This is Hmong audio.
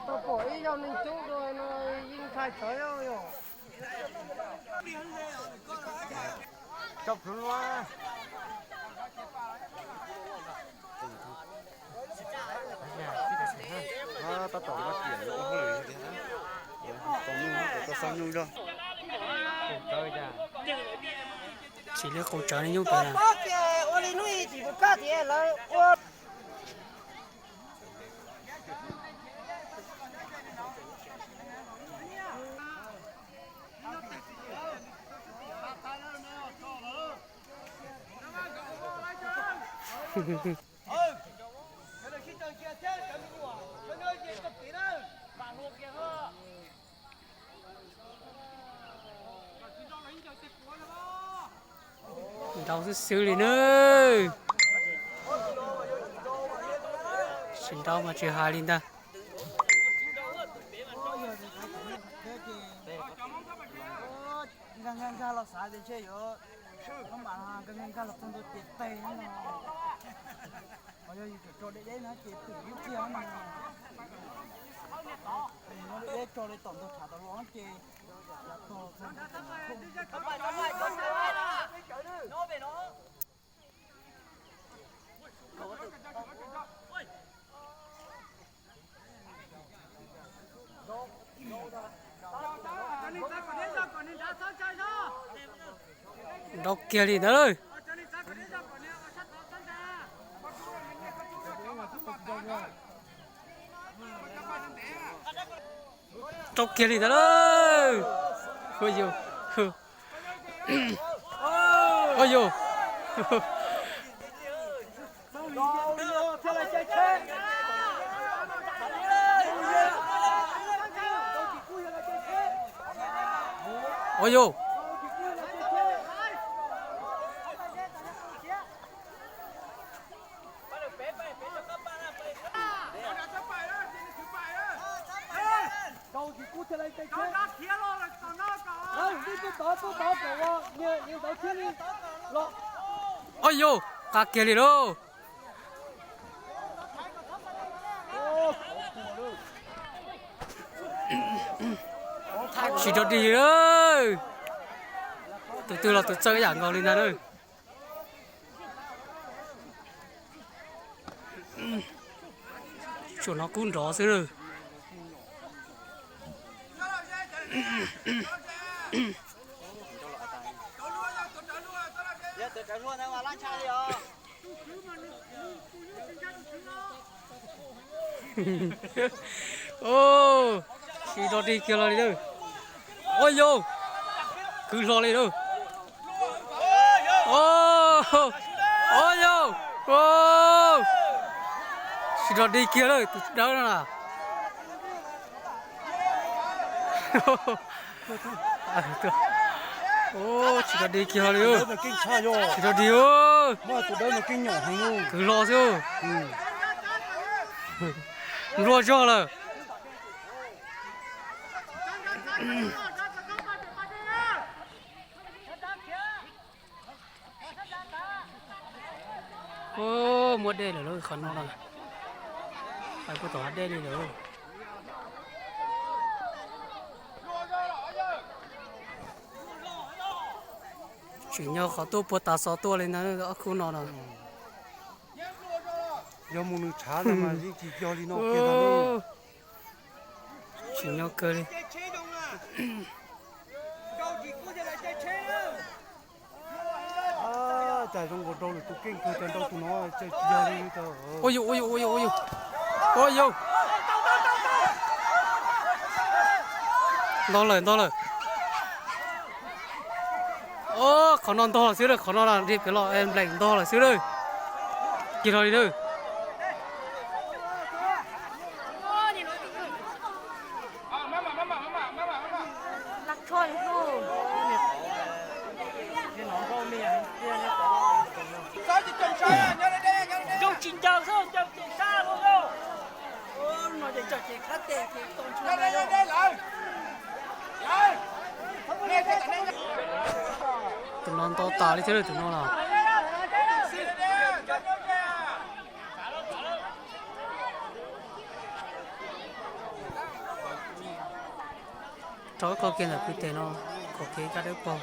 Tau pom ib zaug neeg coob dua no yeej ntshai tsawv yom. Tab tom npaj tiam ua hauj lwm thiab, tau nyuj, tau xab nyuj zog. Tsis li qus tsawv li nyuj pem na. Nrau xwb xwb li na. Tsis nrau mas tsis hais li ntag. Nkag nkag nkag los xav tias ntshe yuav, nkag nkag nkag los txog ntua ces teg no. Ho yog yus tseem tso deb deb no ces twm ib txiag no. Deb deb tso li tom ntug tshav tom los ces yav tog txog. Nrau kiag li ntawd lawm. Nrau kiag li ntawd lawm. Ua yus, ua yus. Ua yus. Ua yus, qab kiag li lauj. Tsis rog dig li lawm. Tus twg los tus txawj yam nkaus li ntag na. Tsuas hnov kub nrov xwb na. Tsis rog dig kiag los li lawm. Ua yus, kwv hlo li lawm. Ua yus, tsis rog dig kiag lawm tus dawb no na. Tsis rog dig kiag li. Tsis rog dig. Kwv hlo xwb. Nplua zog lawm. Muab dej lawm lauj, qhov no los pais puag tom hav dej li lawm. Tsim nyog qhov tuaj puag tav xov tuaj li ntag, ob khub no no. Yog mus nws tshav no mas yeej tsis yog li no kiag. Tsim nyog kawg li. Cas zoo nkaus rau lwm tus keej kawg, cas nrau tus no cas tsis yog li. Ua yus, ua yus, ua yus, ua yus. Ua yus. Ntog lawm, ntog lawm. Qhov no ntog lawm xwb lawm, qhov no nrig pem los npleem ntog lawm xwb lawm. Kiag hlo li lawm. Tus no ntau tas li thiab lawm tus no los. Rau ib qho kiag ntawm kwv teg no, qhov kev kaj dawb paug.